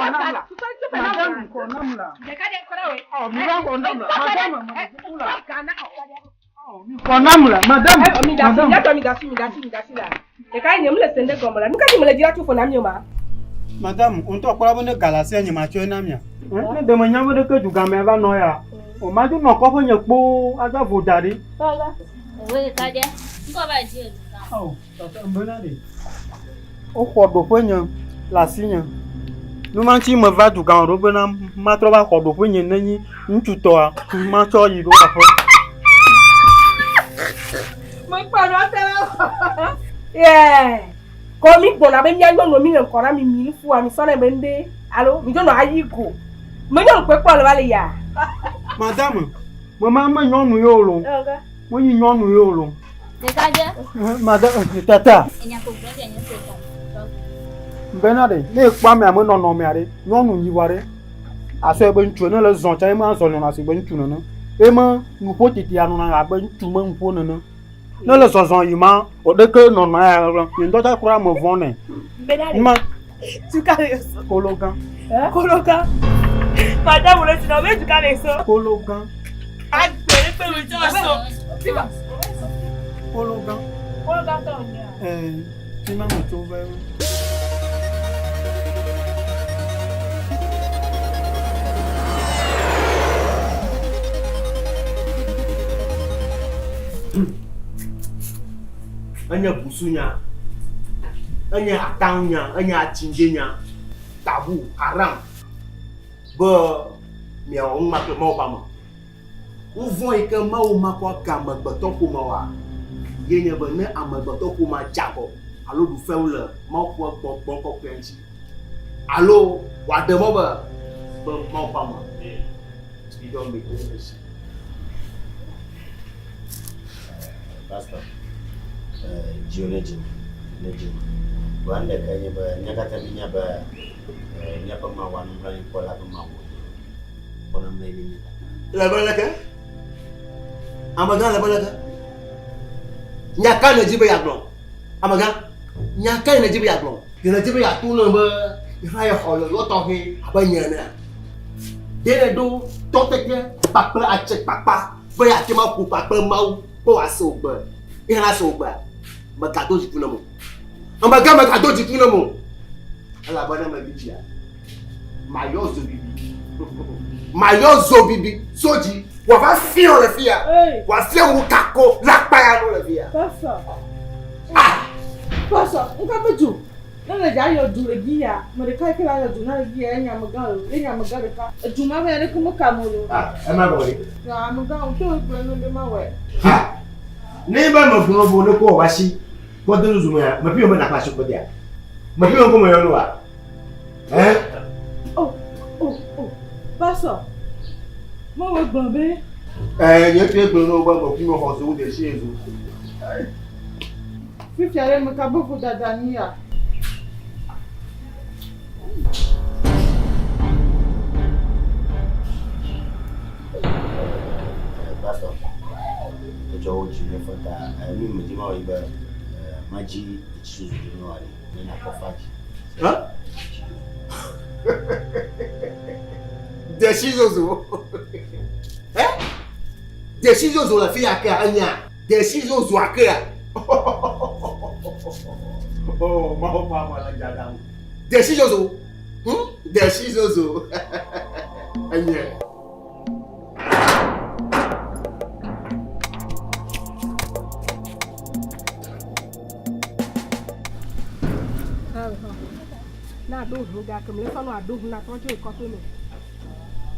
xɔ nam la. Madame xɔ nam la. Ɔ mi va xɔ nam la. Madame la. Xɔ nam la. Madame. Madame. Mi da si mi da si mi da si la. Ɖeka nye mle se ɖe gɔme la. Nu ka ti mele dzra tso fo na mi o ma? Madame, ŋutɔ kpɔ la be ne ga le asia nye matsɔe na mia. Ne ɖe menya be ɖeke dugamea va nɔ ya. O ma dzo nɔ kɔƒe nye kpoo ava vo da ɖi. Ewe ɖeka ɖe. Ŋkɔ va dzi o. Ao, tata mbena ɖe. Woxɔ ɖoƒe nye le asinye. Nu ma ŋuti meva dugã ɖo bena matrɔ va xɔ ɖoƒe nye ne nyi ŋutsutɔa matsɔ yi ɖo aƒe. Mekpɔ ɖo te la. Yeah. Kɔ mi gbɔna be mía nyɔnu mi le ŋkɔ na mi mi nufu mi sɔnɛ be ŋɖe alo mi dzonɔ ayi go. Me nyɔnu kpekpe le va le ya. Madame, me ma me nyɔnu ye o lo. Me nyi nyɔnu ye o lo. Ɖekadze. Madame, tata. Enya ko gblɔ ɖe nye se gɔme. Bena ɖe, ne ekpɔ amea me nɔnɔmea ɖe, nyɔnu nyi wa ɖe, asɔe be ŋutsu ne le zɔ tsã ema zɔ nɔna si be ŋutsu nene. Eme nuƒo tetea nɔna abe ŋutsu me nuƒo nene. Ne le zɔzɔ yi ma, ɖeke nɔnɔ ya nye ŋutɔ tsã kura me vɔ̃ nɛ. Bena ɖe. Ma. Tuka le so. Kologan. Kologan. Madame le tuna be tuka le so. Kologan. Agbe le pe le so. Kologan. Kologan tɔ nya. Eh, ti ma me tso ve. Enye busunya, enye ataŋunya, enye atsindzenya, tabu, haram be miawɔ nu ma kple Mawu ƒe ame. Nu vɔ̃ yi ke Mawu makɔ ake amegbetɔ ƒomea oa, ye nye be ne amegbetɔ ƒomea dze agɔ alo ɖu fewu le Mawu ƒe gbɔgbɔ kɔkɔea ŋuti alo wòaɖe mɔ be be Mawu ƒe ame ɖɔ mi ɖo ɖe esi. Pastor, dziwò ne dzi ne dzi. Vɔa nu ɖekae nye be mía katã míenya be míaƒe Mawua nublanuikpɔla ƒe Mawu wònye. Kpɔna nublanui ne mí katã. Le be leke? Amegã le be leke? Nya ka nèdi be yeagblɔ? Amegã, nya kae nèdi be yeagblɔ? Ɖe nèdi be yeato nam be yexa ye xɔ yɔyɔ tɔxɛ abe nye enea? Ɖe nèɖo tɔtete kpakple atsekpakpa be yeate ŋu aƒo kpakple Mawu be wòase wò gbe? Ye hã nase wò gbea? Mègado dziku nam o. Amegã, mègado dziku nam o. Elabena mebi dzia, mayɔ zobibi. Mayɔ zobibi so dzi wòava fiɔ le fia. Wòafia wu kako le akpa ya nu le fia. Pastor. Ah! Pastor, ŋka be dzo. Ne le dza yɔ du le dzi ya, me ɖeka yi ke la yɔ du na le dzi ya, ye nye amegã lo, ye nye amegã ɖeka. Edu ma be ɖeke meka me lo. Ah, ema gɔme ɖe. Ya amegã o, to gblɔ ne be ma wɔe. Ah, ne be me gblɔ bo ne ko wa si, kpɔ de zuzu mea, me fi me na kpa si kpɔ dea. Me fi me ko me yɔ no wa. Eh? Oh, oh, oh. Pastor, mo wo gblɔ be. Eh, nye fi gblɔ no be me fi me xɔ zo de si zo. Fifia ɖe meka be vodada ni ya. Pastor, etsɔ wo dzi ne fɔta, nu me dzi ma wɔ yi be madzi etsi zozo ɖe ne wa ɖe, ne nakpɔ fa dzi. Hã? Desi zozo. Eh? Desi zozo le fi ya kea enya. Desi zozo akea. Oh, Mawu ƒe ame le dada ŋu. Desi zozo. Hm? Desi zozo. Enye. Na ɖo ʋu gake mle sɔnɔ aɖo ʋu na trɔ tso kɔƒe me.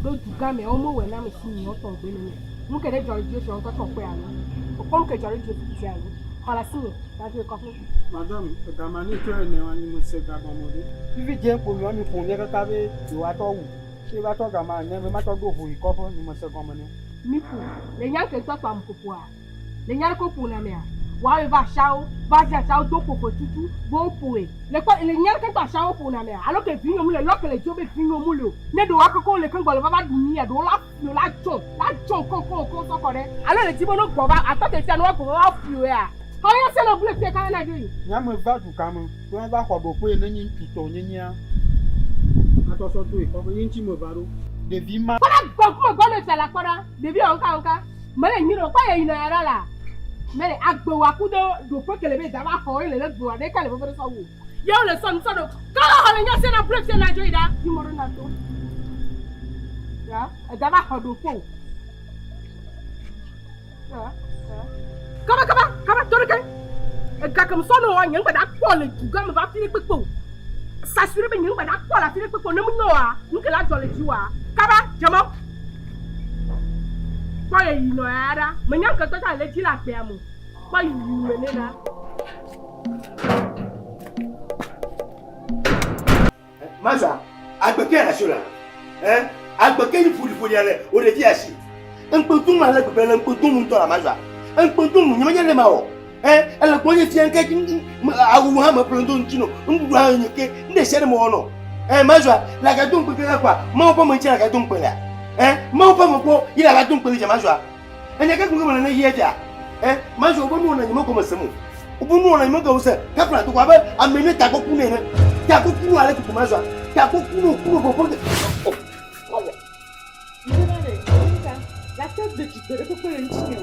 Ɖo dugã me wo mewɔe na ame si nyi wotɔ gbe nene. Nu ke ɖe dzɔ ɖe dzi fiɔ ŋutɔ tsɔ kpɔe alo. Wokpɔ nu ke dzɔ ɖe dzi fifi alo. Xɔ le asinye na dzo kɔƒe. Madame, ega ma ne tsɔe ne anyi me se ga gɔme ɖe. Fifi dze kpo miɔ mi ƒo mía kaka be yewoatsɔ wu. Ye va tsɔ ga ma ne be matsɔ ɖo ʋu yi kɔƒe mi me se gɔme ne. Mi ƒo le nya ke ŋutɔ tɔ ame ƒoƒoa. Le nya ɖe ko ƒo na mea. Woawoe va ashawo, va zi ashawo do ƒoƒo tutu, be woƒoe. Le kpɔ, le nya ɖe ke ŋutɔ ashawo ƒo na mea. Alo ke vinyo mu le lɔ ke le dzo be vinyo mu le o. Ne ɖewo akoko le keŋgbɔ le va va ɖu mia, ɖewo la ƒio la dzɔ, la dzɔ kɔkɔkɔ sɔkɔ ɖe. Alo le dzi be ne gbɔ va atɔ te fia ne woagbɔ va va ƒio ya. Xɔ ya se le ble fia kana na dzo yi. Nya me va du ka me, be va xɔ ɖoƒe ne nyi ŋutsu tɔ nyenyea. Atsɔ sɔ do yi kɔƒe ye ŋuti me va ɖo. Ɖevi ma. Kpɔ ɖa gbɔ ŋkume gbɔ ne fia la kpɔ ɖa. Ɖevi wɔn ka wɔn ka. Mele nyi ɖo kpɔ ye yina ya ɖa la. Mele agbe wa ku do ɖoƒe ke le be da va xɔ ye le le gboa ɖe ka le veve ɖe sɔ wu. Ye wole sɔ nu sɔ ɖo. Kala xɔ le nya se na ble fia na dzo yi ɖa. Yi mɔ ɖo na to. Ya eda va xɔ ɖoƒe o. Ya ya. Kaba kaba kaba to ɖe ke. Ega ke me sɔ nɔ wa nye ŋgba da kpɔ le du gã me va fi ɖe kpekpe o. S'assurer be nye ŋgba da kpɔ le afi ɖe kpekpe o ne me nyɔ wa nu ke la dzɔ le dzi wa. Kaba dze mɔ. Kpɔ ye yi nɔ ya ɖa. Menya ŋke tɔ tsa le dzi le agbea me. Kpɔ yi me ne ɖa. Maza, agbe ke le asi la. Eh, agbe ke yi ƒoɖiƒoɖia le wo ɖevi asi. Ŋkpedum ale gbegbe le ŋkpedum ŋutɔ la Maza. Ŋkpedum nye menye le ma wɔ. Eh, ele gbɔ nye fia ŋke awu hã me ƒle do ŋuti no. Nuɖuɖu hã nye ke ŋɖe sia ɖe me wɔ nɔ. Eh, Maza, le agado ŋkpe ke kwa. Mawu ƒe me ŋuti le agado ŋkpe lea. Eh, Mawu ƒe me gbɔ yi le agado ŋkpe le dza Maza. Enya ke gblɔ mele ne yia dza. Eh, Maza wobe nuwɔna nye megɔme sem o. Wobe nuwɔna nye megɔme se. Kafla to ko abe ame ne tagbɔ ku ne ene. Tagbɔ ku no ale koko Maza. Tagbɔ ku no ku no vɔvɔ de. Oh, Maza. La tête de tu te kpekpe le ŋutinye o.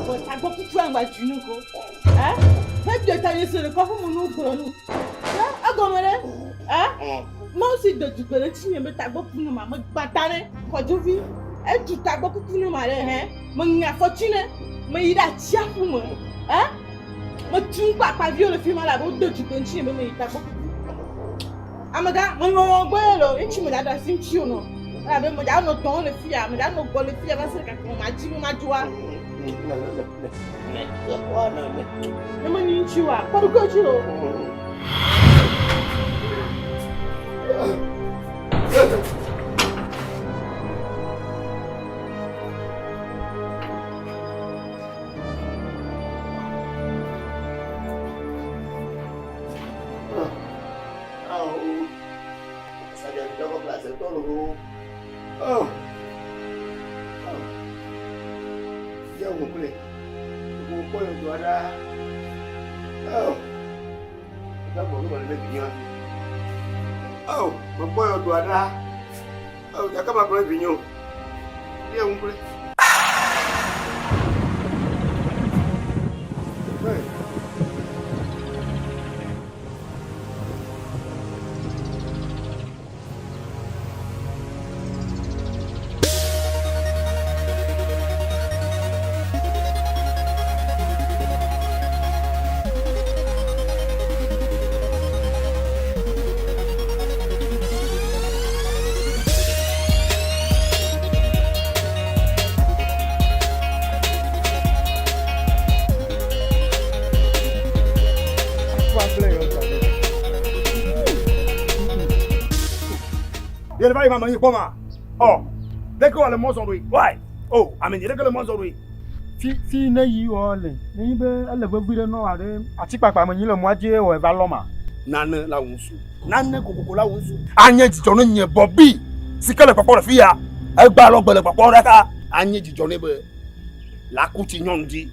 Vɔ tagbɔ kuku aŋgba dzi nu ko. Eh? Hegbe ta Yesu le kɔƒe me nu gblɔ nu. Eh? Egɔme ɖe? Eh? Mawu si de dugbe ɖe ŋutinye be tagbɔ ku ne ma me gbã ta ne kɔdzovi. Edu tagbɔ kuku ne ma ɖe hɛ. Me ŋe afɔtsi ne. Me yi ɖe atsiaƒu me. Eh? Me tu ŋkpɔ akpaviwo le fi ma la be wode dugbe ŋutinye be me yi tagbɔ kuku. Amegã, me lɔlɔ gbɔ ye le o. Ŋutsu me ɖaɖo asi ŋuti o nɔ. Elabe me ɖa nɔ dɔm le fiya, me ɖa nɔ gbɔ le fiya va se ɖe gake me ma dzi be ma dzoa. Ne me nyi ŋuti oa, kpɔ ɖokuiwò dzi o. Yɛrɛ ba yi ma ma yi kpɔ ma. Ɔ, ɖeke wòle mɔ zɔm ɖo yi. Why? Oh, ame nye ɖeke le mɔ zɔm ɖo yi. Fi fi ne yi wɔ le, ne nyi be ele vevi ɖe nɔ aɖe atikpakpa me nyi le mɔa dzi wɔ eva lɔ ma. Nane la ŋu su. Nane kokoko la ŋu su. Anye dzidzɔ ne nye Bɔbi si ke le kpɔkpɔ le fi ya. Egba lɔ gbe le kpɔkpɔ ɖeka. Anye dzidzɔ ne be la kutsi nyɔnu dzi.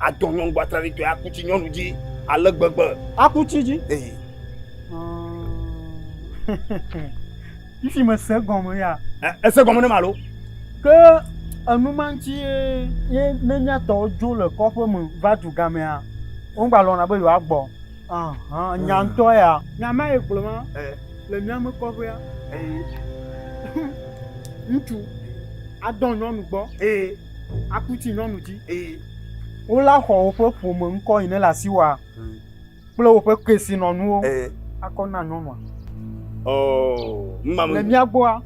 Adɔ nyɔnu gbɔ atraɖitɔe akutsi nyɔnu dzi ale gbegbe. Akutsi dzi? Ee. Fifi me se gɔme ya. Ese gɔme ne ma lo. Ke enu ma ŋuti ye ye ne míatɔwo dzo le kɔƒe me va du gamea, womgba lɔ̃na be yewoagbɔ. Ahan, nya ŋutɔ ya. Nya ma ye gblɔ ma le mía me kɔƒea. Ŋutsu adɔ nyɔnu gbɔ. Akutsi nyɔnu dzi. Wola xɔ woƒe ƒome ŋkɔ yi ne le asiwòa kple woƒe kesinɔnuwo akɔ na nyɔnua. Oh, Le mía gbɔa,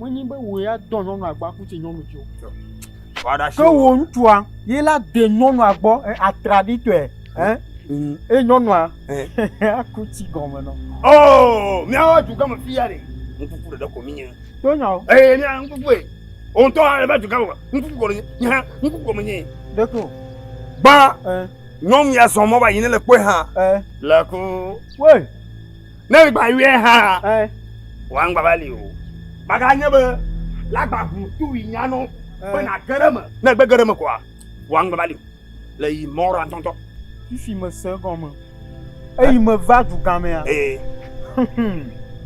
menye be wò ya dɔ nyɔnua gbɔ akutsi nyɔnu dzi o. Ke wò ŋutsua ye la de nyɔnua gbɔ atraɖitɔe. Eye nyɔnua akutsi gɔme nɔ. Oh, míawo dugã me fia ɖe. Ŋkuku ɖeɖe ko mínye. To nyawo. Ee, mía ŋkukue. Wo ŋutɔ hã le va dugã me. Ŋkuku gɔme nye hã ŋkuku gɔme nye. Ɖeko. Gbã. Nyɔnu ya zɔ mɔ va yi ne le kpɔe hã. Le ku. Woe. Ne gba yɔe hã. Wa ŋgba va li o. Baga nye be la gba ʋu tu yi nyanu be na ge ɖe me. Ne gbe ge ɖe me koa, wa ŋgba va li o. Le yi mɔra ŋutɔŋutɔ. Fifi mese egɔme. Eyi meva dugã mea.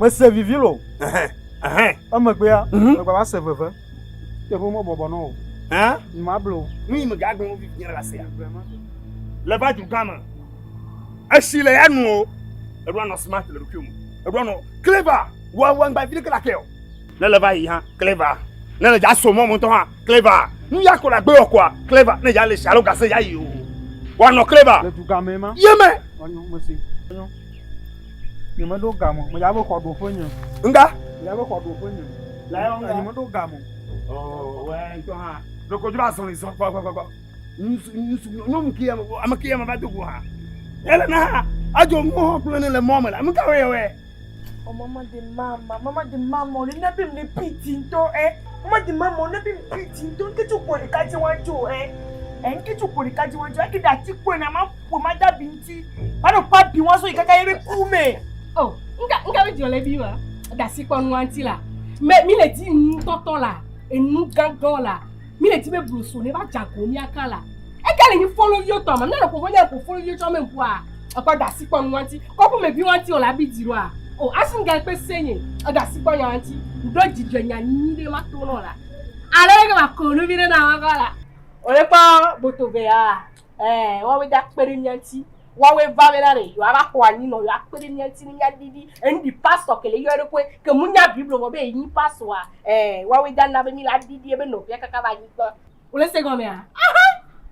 Mese vivi lo. Ɛhɛn, ɛhɛn. Emegbea, Mhm. megba va se veve. Teƒe mebɔbɔ nɔ o. Hã? Nyemable o. Nu yi megagblɔ wo vivi nye le asia. Le va du gã me. Etsi le ya nu o. Eɖo anɔ smart le ɖokuiwò me. Eɖo anɔ clever. Wɔ wɔ ŋgba vi ɖeke le ake o. Ne le va yi hã, clever. Ne le dza so mɔ me ŋutɔ hã, clever. Nu ya ko le agbe wɔ koa, clever. Ne dza le si alo gase ya yi o. Woanɔ clever. Le du gã me ma. Ye me. Wanyo, mesi. Wanyo. Nyemeɖo game o. Medza be xɔ ɖoƒe nye. Ŋga? Medza be xɔ ɖoƒe nye. La yɔ ŋga. Nyemeɖo game o. Oh, wɛ ŋutɔ hã. Ɖeko dzro azɔli zɔ gbɔgbɔgbɔ. Ŋutsu, ŋutsu, nyɔnu ke ya, ame ke ya me va do go hã. Ele na hã, adzo ŋu hã kple ne le mɔ me la, nu ka wɔe wɔe? Oh, mama de mama, mama de mama, ne ne be me piti ŋutɔ, eh. Mama de mama, ne be me piti ŋutɔ, ŋke tso kpo ɖeka dzi wa dzo, eh. Eh, ŋke tso kpo ɖeka dzi wa dzo, eke ɖe ati kpoe na ma ƒo ma da bi ŋuti. Ma ɖo kpa bi wa so yi kaka ye be ku me. Oh, ŋka, ŋka be dzɔ le bi ma. Da si kpɔ nua ŋuti la. Me, mi le di nu tɔtɔ la, enu gãgã la. Mi le di be bloso ne va dze ago mía kan la. Eke le nyi foloviwo tɔ ma, mi le ƒoƒo nye ƒo foloviwo tsɔ me ŋkua. Ekɔ da si kpɔ nua ŋuti. Kɔƒe me vi wa ŋuti o la bi dzi ɖoa. O, asi ŋga kpe se nye. Eda si kpɔ nya ŋuti. Ŋdɔ dzidzɔ nya nyui ɖe ma to nɔ la. Ale ke ma ko nu vi ɖe na wa kɔ la. O le kpɔ boto ve ya. Eh, woawoe da kpe ɖe mía ŋuti. Woawoe va be na ɖe, yewoa va xɔ anyi nɔ, yewoa kpe ɖe mía ŋuti ne mía ɖiɖi. Enu ɖi pastor ke le yɔ eɖokui, ke mu nya Bible vɔ be yenyi pastor. Eh, woawoe da na be mi la ɖiɖi ebe nɔƒea kaka va anyigba. Wole se gɔmea? Aha!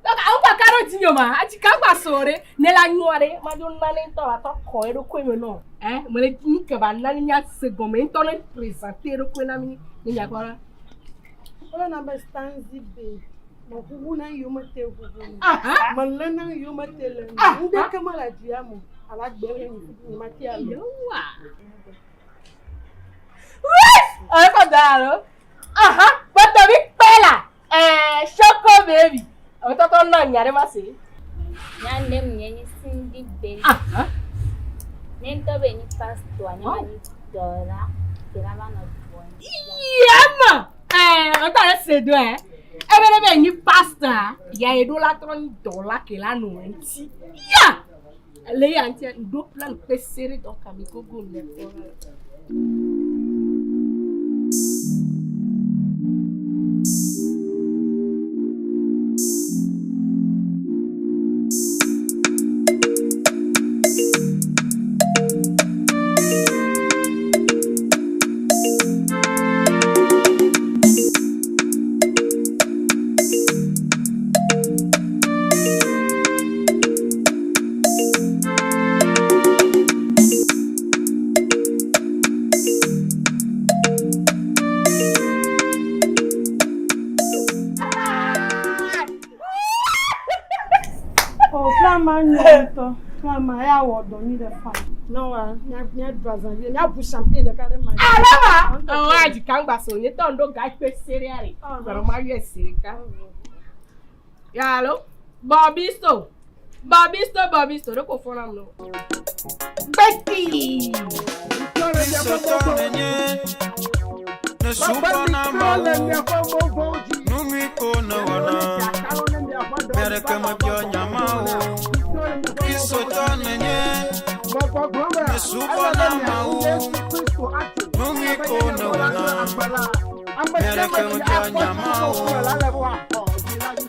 Donc, awo kpa ka ɖo dzi nyɔ ma, atsi ka gba so ɖe, ne la nyɔa ɖe, ma dzo nane ŋutɔ la tɔ kɔ eɖokui me nɔ. Eh, me le nu ke va na mía se gɔme ŋutɔ ne présenter eɖokui na mi, ne mia kpɔ ɖa. Woyɔna be Stanzi Babe. Meʋuʋu na yome te ʋuʋu nu. Aha! Melé na yome te le nu. Aha! Ŋɖeke mele dua me o. Alo agbe le nye nye mate alo. Yewa. Ọ̀rẹ́ kọ̀ dára lọ. Aha! Gbọ́dọ̀ mi pẹ́ la. Ẹ̀ẹ́ Ṣọ́kọ́ bèbí. Ọ̀rẹ́ tọ́tọ́ náà nyàrá má se. Nya nem nye nyi Cindy Baby. Aha! Ne ŋutɔ be nyi pastor, nye ma nyi dɔla, ke la va nɔ dua. Yẹ́mọ̀! Ẹ̀ẹ́ ọ̀rẹ́ tọ́ rẹ̀ ṣe dùn ẹ̀. Ebe ɖe be nyi pastor, ya ye ɖo la trɔ nyi dɔla ke la nɔ eŋuti. Ya! Le ya ŋutia, ŋɖo plan kpese ɖe dɔ kami gogo mi kpɔ. Oh, Flama nyɔ ŋutɔ. Flama ya wɔ dɔ nyui ɖe fa. Ne wa míaɖu azã vi, míaʋu champagne ɖeka ɖe ma. Alama! Ɔwɔ adzika ŋgba so nye tɔ ŋɖo ga kpese ɖe ale. Gbɔdɔ ma yɔ esi ɖeka. Ya alo? Bɔbisto. Bɔbisto, bɔbisto, ɖe ko fɔna mu. Gbeti! Kristotɔ nenye, ne subɔna Mawu, nu nyui ko nèwɔna, ame aɖeke mebiɔ nya ma o. Kristotɔ nenye, ne subɔna Mawu, nu nyui ko nèwɔna, ame aɖeke mebiɔ nya ma o.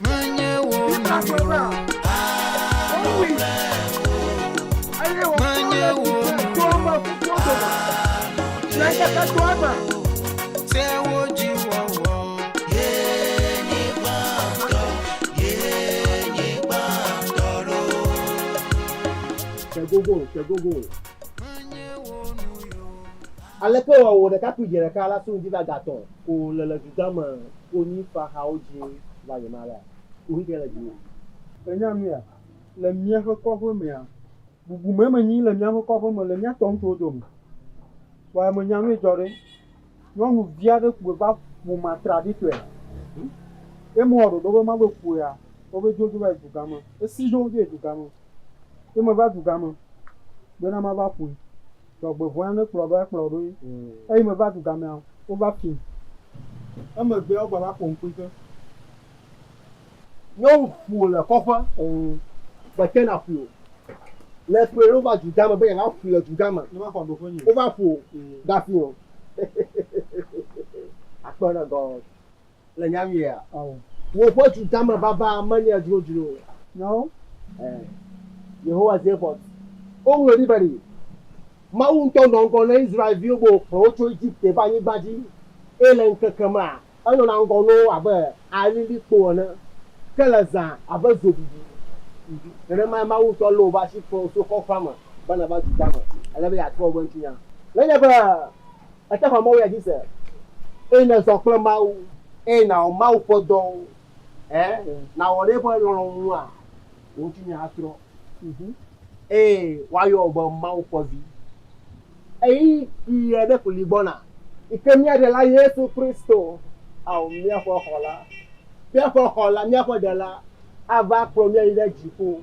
Menye wò nu yo, menye wò nu sewo dzi wɔwɔ. Ye nye gbãtɔ, ye nye gbãtɔ loo. Tẹ gogo, tẹ gogo. Menye wò nu yo. Aleke wɔ wò ɖekakpui dze ɖeka la so ŋdi va gatɔ ko le le dugã me konyifahawo dzi va yina alea? Kuxi ke le dziwò. Enya nu ya, le míaƒe kɔƒe mea, bubume menyi le míaƒe kɔƒe me le mía tɔ ŋutsuwo dome. Vɔa menya nu yi dzɔ ɖe. Nyɔnuvi aɖe kpoe va ƒo matraɖitɔe. Eme wɔ ɖoɖo be ma be ƒoea, wobe dzo dzo va yi dugã me. Esi dzo dzo yi dugã me. Eme va dugã me bena ma va ƒoe. Dzɔgbevɔ̃e ne kplɔ va kplɔ ɖo ye. Eyi me va dugã mea, wova fi. Emegbe wogba va ƒo ŋkui ke. Nyɔnu ƒo le kɔƒe, mete na ƒoe o. Le kplɔe ɖo va dugã me be yeava ƒoe le dugã me. Ne ma xɔ ɖoƒe nyi. Wova ƒo gafi o. Akpe na God. Le nya nyuia? Woƒe dudame vava menye dzodzro o. No. Eh, Yehowa Zebaot. Woŋlɔ ɖi be ɖe Mawu ŋutɔ nɔ ŋgɔ na Israel-viwo be wòkplɔ wo tso Egipte va anyigba dzi, eye le ŋkeke mea, enɔna ŋgɔ na wo abe alilikpo ene, ke le zã abe zoɖuɖu. Nenemae Mawu ŋutɔ lé woƒe asi kplɔ wo tso kɔƒea me be nava dugã me, ale be yeatrɔ woƒe ŋutinya. Nenye be ète xɔ Mawu ya dzi se, eye nèzɔ kple Mawu, eye nàwɔ Mawu ƒe dɔwo, ẽ, nàwɔ ɖe eƒe lɔlɔ̃nu nua, wò ŋutinya atrɔ, eye woayɔ wò be Mawu ƒe vi. Ɣeyiɣi kpui aɖe ko li gbɔna, yi ke mía Ɖela Yesu Kristo, ao, míaƒe Xɔla, míaƒe Xɔla, míaƒe Ɖela, ava kplɔ mí ayi ɖe dziƒo.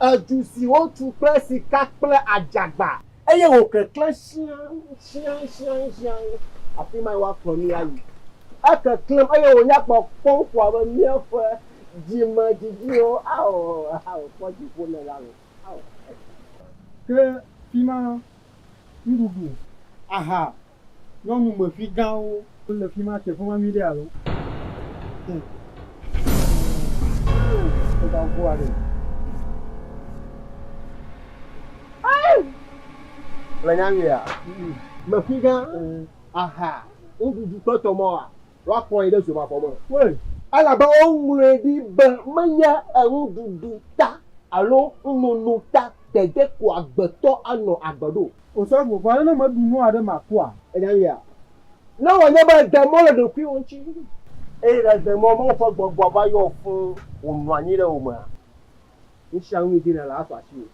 Edu si wotu kple sika kple adzagba. Eye wòkeklẽ siãŋsiãŋsiãŋsiãŋ, afi mae woakplɔ mí ayi. Ekeklẽm eye wònya kpɔkpɔm ko abe míaƒe dzimedidiwo. Ao, ao, kpɔ dziƒo ne la lo. Ao. Ke fi ma nuɖuɖu, aha, nyɔnu meƒi gãwo le fi ma teƒe ma nyuiɖe alo? Hum. Egaʋua ɖe. Le nya nyuia? Meƒi gã, aha, nuɖuɖu kple tɔmɔa, woakplɔ yi ɖe zomavɔ me. Elabe woŋlɔe ɖi be menye nuɖuɖu ta alo nunono ta ɖeɖe ko agbetɔ anɔ agbe ɖo. Osɔfo, vɔ ale ne meɖu nua ɖe makua? Enya nyuia? Ne wònye be èɖe mɔ le ɖokuiwò ŋuti, eye nèɖe mɔ Mawu ƒe gbɔgbɔa va yɔ fũu wònɔ anyi ɖe wò mea, nu sia nu yi dzi nèle asu asiwò.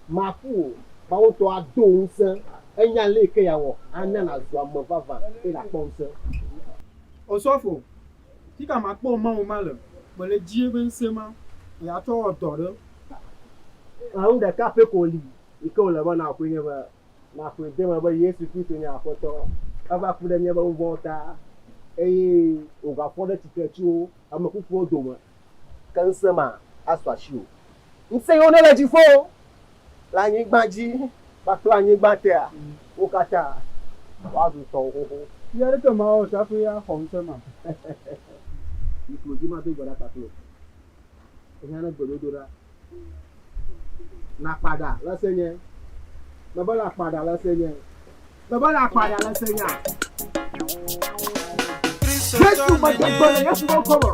Maku o, Mawu ŋutɔ ado wò ŋusẽ. Enya lé yi ke yeawɔ ana nàzu ame vavã eye nàkpɔ ŋusẽ. Osɔfo, fika makpɔ Mawu ma le? Mele dzi be ŋusẽ ma yeatsɔ wɔ dɔ ɖe. Nu ɖeka pɛ ko li yi ke wòle be nàxɔe nye be nàxɔe de eme be Yesu Kristo nye Aƒetɔ. Eva ku ɖe míaƒe nu vɔ̃wo ta eye wògafɔ ɖe tsitre tso ame kukuwo dome. Ke ŋusẽ ma asu asiwò. Ŋusẽ yiwo nele dziƒo, le anyigba dzi kpakple anyigba tea, wo katã woazu tɔwò xoxo. Fia ɖeke mawɔ hafi axɔ ŋusẽ ma. Yi klo dzi mado gbe ɖa kpakple wò. Ehiã ne gbedodoɖa. Nakpa ɖa le senye. Mebe nakpa ɖa le senye. Mebe nakpa ɖa le senya. Yesu meɖe gbe le Yesu ƒe ŋkɔ me.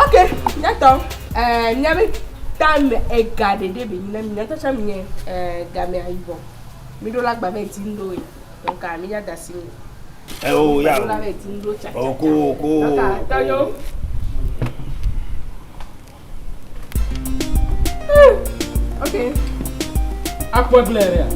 Ok, nyatɔ, eh, míabe tame ega ɖeɖe be nyina mi nyatɔ tsã mi nye eh, gamea yibɔ. Mi ɖo la gba be di ŋɖo ye. Donc mi nya da si mi. Eh, oh, ya. Ɖo la be di ŋɖo tsa. Oh, ko, ko. Donc tɔnyo. Ok. Akpɔ gblẽ ɖea.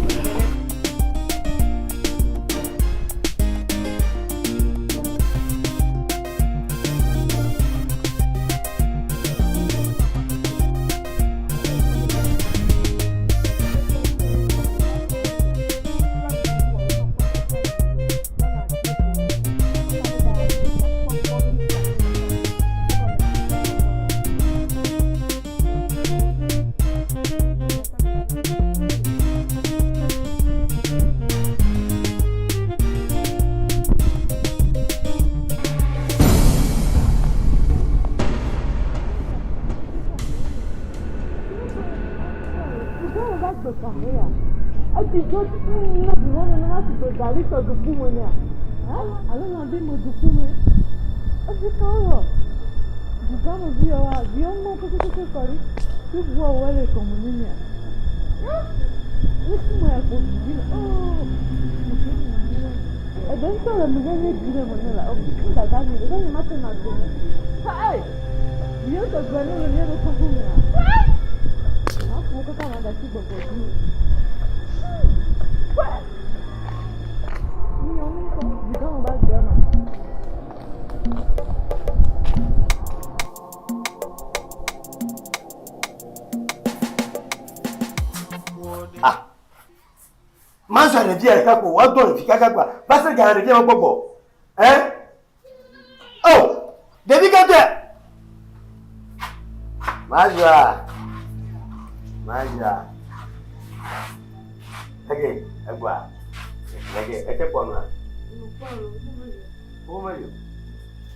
Dugã me va gbe ka heya? Etsi dzo tutu ne ʋu nenema si gbe gali tɔ duku me nea? Hã? Alo lãvi me duku me? Efi ka wowɔ? Dugã me vi yawoa, viwo ŋlɔ kekekeke kɔ ɖi. Fi ʋua wɔ le gɔme ne mia? Hã? Ŋkume ya ko vivi na. Oo, vivi na ne. Eɖe ŋutɔ le me nye vi ɖe me ne la. Ŋ dada mi, ɖe nye mate na do me. Hey! Viwo tɔgbe ne le mía ɖo kɔƒe mea? Hey! Maƒo wo kaka magatsi gbɔgbɔ dzi. Hey! Míawo ŋutɔ, dugã me va gbea ma. Ah! Mazɔ ɖevia ɖeka ko woadɔ ɖevi kaka kpa va se ga ɖevia me gbɔgbɔ. Eh? Oh! Ɖevi kaka. Mazɔa. Mazɔa. Ege egba. Ege ete kpɔnua. Wo me yo.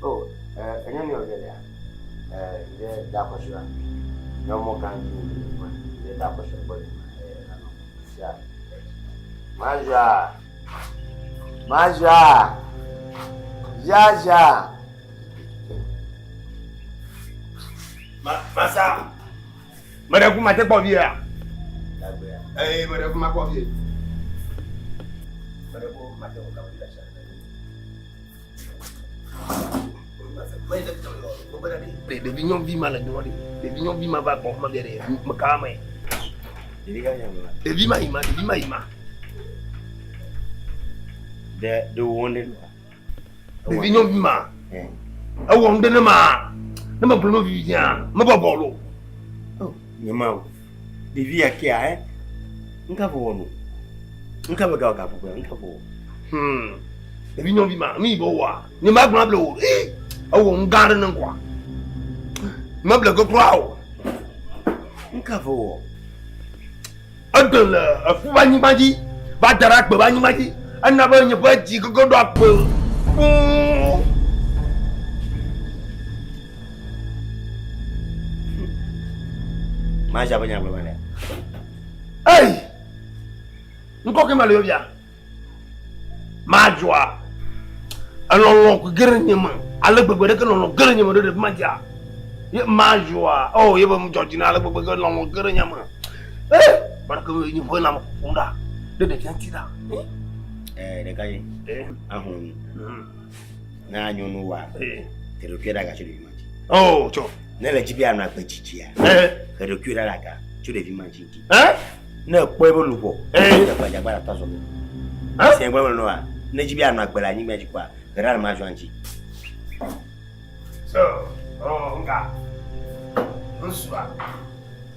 Oh, eh enye mi ɔdze lea. Eh, nde da kɔsua. Nyɔ mɔ gan dzi ma. Nde da kɔsua gbɔ ma. Eh, na no. Sia. Mazɔa. Mazɔa. Jaja. Ma masa. Meɖe ku mate kpɔ vie. Eh, meɖe ku makpɔ vie. Meɖe ku mate kpɔ vie. Ɖevi nyɔnuvi ma le nyɔ ɖe. Ɖevi nyɔnuvi ma va gbɔ ma bia ɖe meka me. Ɖevi ma yi ma, ɖevi ma yi ma. Ɖe ɖe wɔ ɖe nua. Ɖevi nyɔnuvi ma. Ewɔ nu ɖe ne ma. Ne me gblɔ no vivi dzia, me bɔbɔ lo. Oh, nye ma o. Ɖevi ya kea ɛ. Nka vɔ wɔ nu. Nka be ga ga gbogbo nka vɔ wɔ. Hmm. Ɖevi nyɔnuvi ma, nu yi be wɔa. Nye ma gblɔ able o. Ee, ewɔ nu gã ɖe ne ŋkɔa. Meble ke kura o. Nka vɔ wɔ. Eɖe le efu ƒe anyigba dzi va da ɖe agbe ƒe anyigba dzi. Ena be nye ƒe dzi gogo ɖo agbe fũu. Maja be nya gblɔ mele. Ei! Ŋkɔ ke mele yɔvia. Madzɔa. Elɔlɔ ge ɖe nye me. Ale gbegbe ɖeke lɔlɔ ge ɖe nye me ɖo ɖevi ma dzia. Ye madzɔa. Oh, ye be dzɔ dzi na ale gbegbe ke lɔlɔ ge ɖe nye me. Ee, barake nye ƒe lãme ƒoƒom ɖa. Ɖe ɖevia ŋuti ɖa. Eh, ɖeka ye. Eh. Ahun. Na nyɔnu wa. Eh. Ke ɖokui ɖe aga tso ɖevi ma dzi. Oh, tsɔ. Ne le dzi be anɔ agbe dzidzia. Eh. Ke ɖokui ɖe aga tso ɖevi ma dzi. Eh. Ne ekpɔe be luʋɔ. Eh. Te gbadzagba la tɔ azɔ ge. Eh. Si egblɔ me nɔa, ne dzi be anɔ agbe le anyigba dzi kɔa, ke ɖe ma zɔa ŋuti. So, oh, nga. Ŋusua.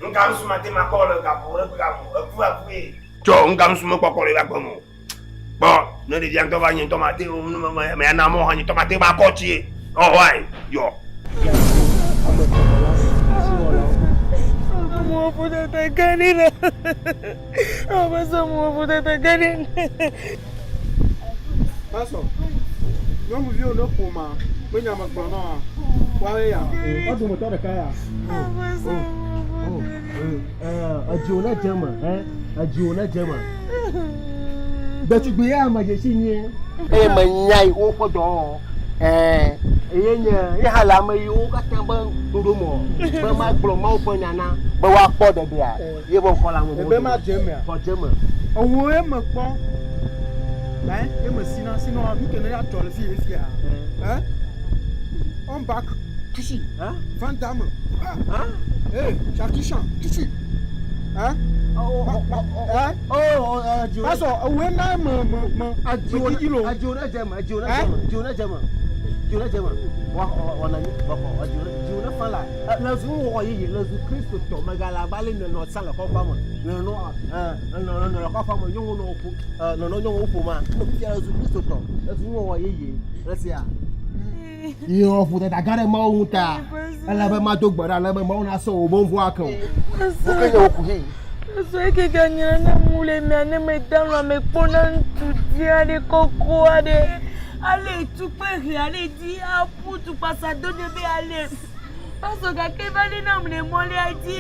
Nga ŋusu ma te ma kpɔ le gaƒo ɖe ƒe gaƒo. Eku aku ye. Tsɔ nga ŋusu me kpɔkpɔ le agbe me o. Kpɔ ne ɖevia ŋutɔ va nye ŋutɔ ma te me ya na mɔ hã nye ŋutɔ ma te va kɔ tsi. Ɔ wa yɔ. Pastor, nyɔnuviwo ne ƒoma me nya me gblɔ nɔ woawoe ya. Wo dometɔ ɖeka ya. Edziwò ne dze eme, edziwò ne dze eme. Ɖetugbui ya me dzesi nyuie. Eye menyae woƒe dɔwɔwɔ. Ɛɛ, eye nye ye hã le ame yiwo katã be ɖoɖo me be magblɔ Mawu ƒe nya na be woakpɔ ɖeɖea ye be ŋkɔ le ame Ebe ma dze emea. Xɔ dze eme. Ewò ye me kpɔ. Ɛ ye me sina sinɔ nu ke ne ya dzɔ le fi ye fia. Ɛ on back tusi. Van Damme. Ah. Hey, Jackie Chan, tusi. Ɛ. Oh, oh, Pastor, ewòe na me me me Edziwò me didi lo. edziwò ne dze eme, edziwò ne dze eme, edziwò ne dze eme, edziwò ne dze eme. Wa wɔ na nyi bɔkɔ, edziwò ne dziwò ne fa la. Le zu wɔ yeye, le zu Kristo tɔ megale abe ale nènɔ tsã le kɔƒea me, nènɔ ɛ nènɔ nènɔ le kɔƒea me nyɔnuwo nɔ wò ƒom, ɛ nènɔ nyɔnuwo ƒom ma. Ne fifia le zu Kristo tɔ, le zu nuwɔwɔ yeye, le sia. Yi wɔ vodada gã ɖe Mawu ŋu ta, ele be mado gbe ɖa ale be Mawu nasɔ wò be nu vɔ̃ ake wò. Wo ke nye wò kuxi. Sɔ eke ga nyra na mu le mea ne me da lɔ me kpɔ na ŋutsu dzi aɖe kɔkɔ aɖe. Ale tukpe he ale dzi aƒu tukpasa do nye be ale. Pastor gake va li nam le mɔlia dzi.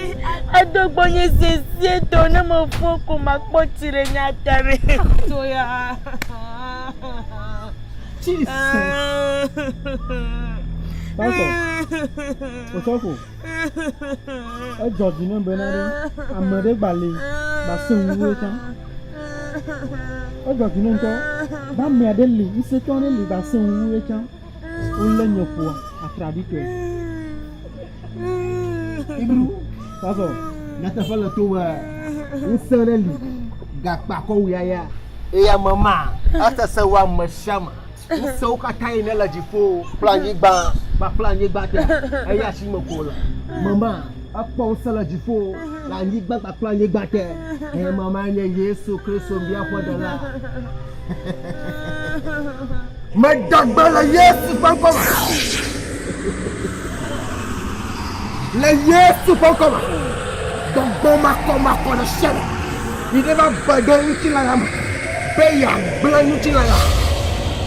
Edo gbɔnye sesietɔ ne mefɔ ko makpɔ tsi ɖe nye ata me. Toya. Jesus. Pastor, Osɔfo, edzɔ dzi nam bena ɖe ame ɖe gba li ba sẽ ŋu wu etsã. Edzɔ dzi nam ŋutɔ be ame aɖe li, ŋusẽtɔ aɖe li ba sẽ ŋu wu etsã. Wolé nye ƒoa atraɖitɔe. Ibru, pastor, nyateƒe le to be ŋusẽ ɖe li gakpa kɔ wu yaya. Eye ame ma esesẽ wu ame sia ame. Ŋusẽwo katã yi ne le dziƒo kple anyigba kpakple anyigba te, eya si me ko wòle. Ame ma ekpɔ ŋusẽ le dziƒo, le anyigba kpakple anyigba te. Eye ame ma nye Yesu Kristo míaƒe Ɖela. Meda gbe le Yesu ƒe ŋkɔ me. Le Yesu ƒe ŋkɔ me. Gbɔgbɔ makɔmakɔ ɖe sia ɖe yi ɖe va be ɖe ŋutilã ya me be yeagblẽ ŋutilã ya.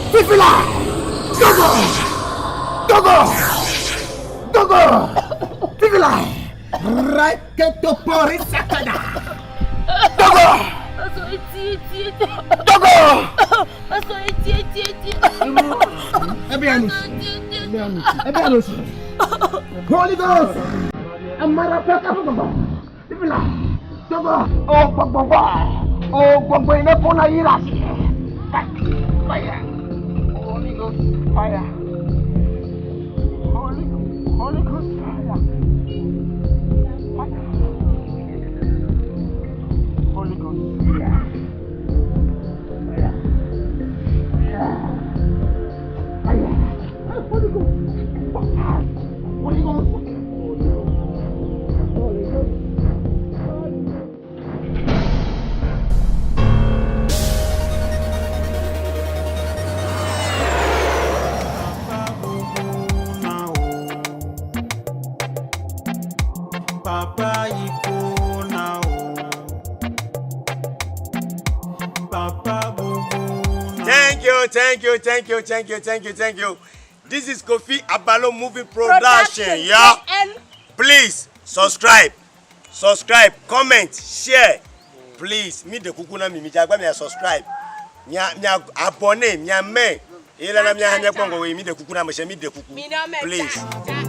Fifi la, dogo, dogo, dogo, fifi la, reketopori sakada. Dogo! Dogo! Holy Ghost! Amara peka gbɔgbɔ. Biblia. Dogo! O gbɔgbɔ vɔ. O gbɔgbɔ yi ne ƒona yi ɖe asi. Fire. Holy Ghost fire. Holy, Holy Ghost fire. Fire. Holy Ghost. Yeah. Yeah. Yeah. Fire. Holy Ghost. Fire. Holy Ghost. Holy Ghost. Papa Ikona o. Papa Bubu. Thank you, thank you, thank you, thank you, thank you, thank you. This is Kofi Abalo Movie Production. Production, Yeah. KN. Please subscribe, subscribe, comment, share. Please, mi de kuku na mi mi jagba mi a subscribe. Mia mia abonné, mia me. Eye la na mia ha mia kpɔ ŋgɔ mi de kuku na me se mi de kuku. Mi na me Please. ta.